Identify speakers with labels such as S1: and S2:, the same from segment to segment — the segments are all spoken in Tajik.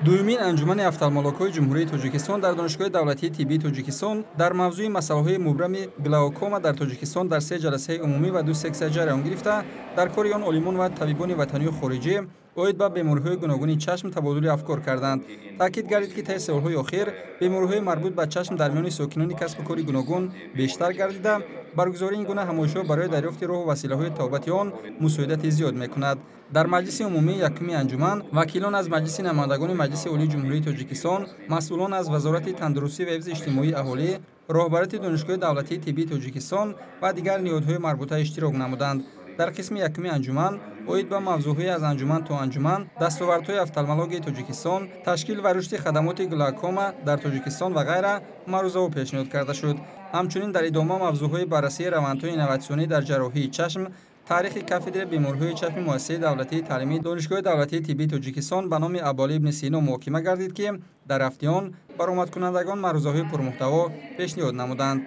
S1: Дуюмин анҷумани офтальмологҳои Ҷумҳурии Тоҷикистон дар Донишгоҳи давлатии тиббии Тоҷикистон дар мавзӯи масъалаҳои мубрами глаукома дар Тоҷикистон дар се ҷаласаи умумӣ ва ду сексия ҷараён гирифта, дар кори он олимон ва табибони ватанию хориҷӣ оид ба бемориҳои гуногуни чашм табодули афкор карданд. Таъкид гардид, ки таи солҳои охир бемориҳои марбут ба чашм дар миёни сокинони касбу кори гуногун бештар гардида, баргузории ин гуна ҳамоишҳо барои дарёфти роҳу василаҳои табобати он мусоидати зиёд мекунад. Дар маҷлиси умумии якуми анҷуман вакилон аз Маҷлиси намояндагони Маҷлиси Олии Ҷумҳурии Тоҷикистон, масъулон аз Вазорати тандурустӣ ва ҳифзи иҷтимоии аҳолӣ, роҳбарияти Донишгоҳи давлатии тиббии Тоҷикистон ва дигар ниҳодҳои марбута иштирок намуданд. Дар қисми якуми анҷуман оид ба мавзӯъҳои аз анҷуман то анҷуман, дастовардҳои офтальмологияи Тоҷикистон, ташкил ва рушди хадамоти глаукома дар Тоҷикистон ва ғайра маърузаҳо пешниҳод карда шуд. Ҳамчунин дар идома мавзӯъҳои баррасии равандҳои инноватсионӣ дар ҷарроҳии чашм, таърихи кафедраи бемориҳои чашми Муассисаи давлатии таълимии Донишгоҳи давлатии тиббии Тоҷикистон ба номи Абуалӣ ибни Сино муҳокима гардид, ки дар рафти он баромадкунандагон маърузаҳои пурмуҳтаво пешниҳод намуданд.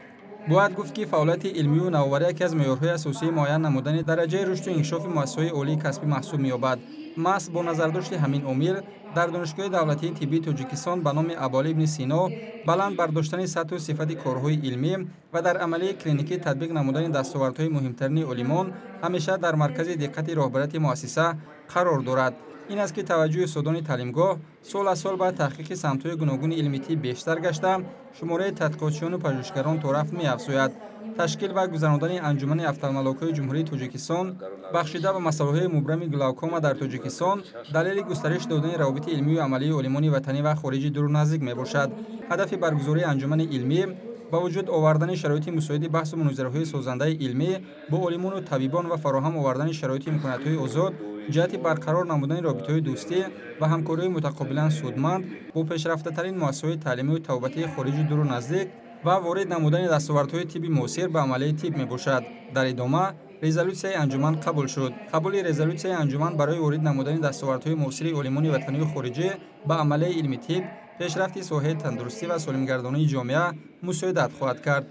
S1: Бояд гуфт, ки фаъолияти илмию навоварӣ яке аз меъёрҳои асосии муайян намудани дараҷаи рушду инкишофи муассисаҳои олии касбӣ маҳсуб меёбад. Маҳз бо назардошти ҳамин омил дар Донишгоҳи давлатии тиббии Тоҷикистон ба номи Абуалӣ ибни Сино баланд бардоштани сатҳу сифати корҳои илмӣ ва дар амалияи клиникӣ татбиқ намудани дастовардҳои муҳимтарини олимон ҳамеша дар маркази диққати роҳбарияти муассиса қарор дорад. Ин аст, ки таваҷҷӯҳи устодони таълимгоҳ сол аз сол ба таҳқиқи самтҳои гуногуни илми тиб бештар гашта, шумораи тадқиқотчиёну пажӯҳишгарон торафт меафзояд. Ташкил ва гузарондани анҷумани офтальмологҳои Ҷумҳурии Тоҷикистон, бахшида ба масъалаҳои мубрами глаукома дар Тоҷикистон, далели густариш додани равобити илмию амалии олимони ватанӣ ва хориҷи дуру наздик мебошад. Ҳадафи баргузории анҷумани илмӣ ба вуҷуд овардани шароити мусоиди баҳсу мунозираҳои созандаи илмӣ бо олимону табибон ва фароҳам овардани шароити имкониятҳои озод ҷиҳати барқарор намудани робитаҳои дӯстӣ ва ҳамкориҳои мутақобилан судманд бо пешрафтатарин муассисаҳои таълимию табобатии хориҷи дуру наздик ва ворид намудани дастовардҳои тибби муосир ба амалияи тиб мебошад. Дар идома резолюсияи анҷуман қабул шуд. Қабули резолюсияи анҷуман барои ворид намудани дастовардҳои муосири олимони ватанию хориҷӣ ба амалияи илми тиб, пешрафти соҳаи тандурустӣ ва солимгардонии ҷомеа мусоидат хоҳад кард.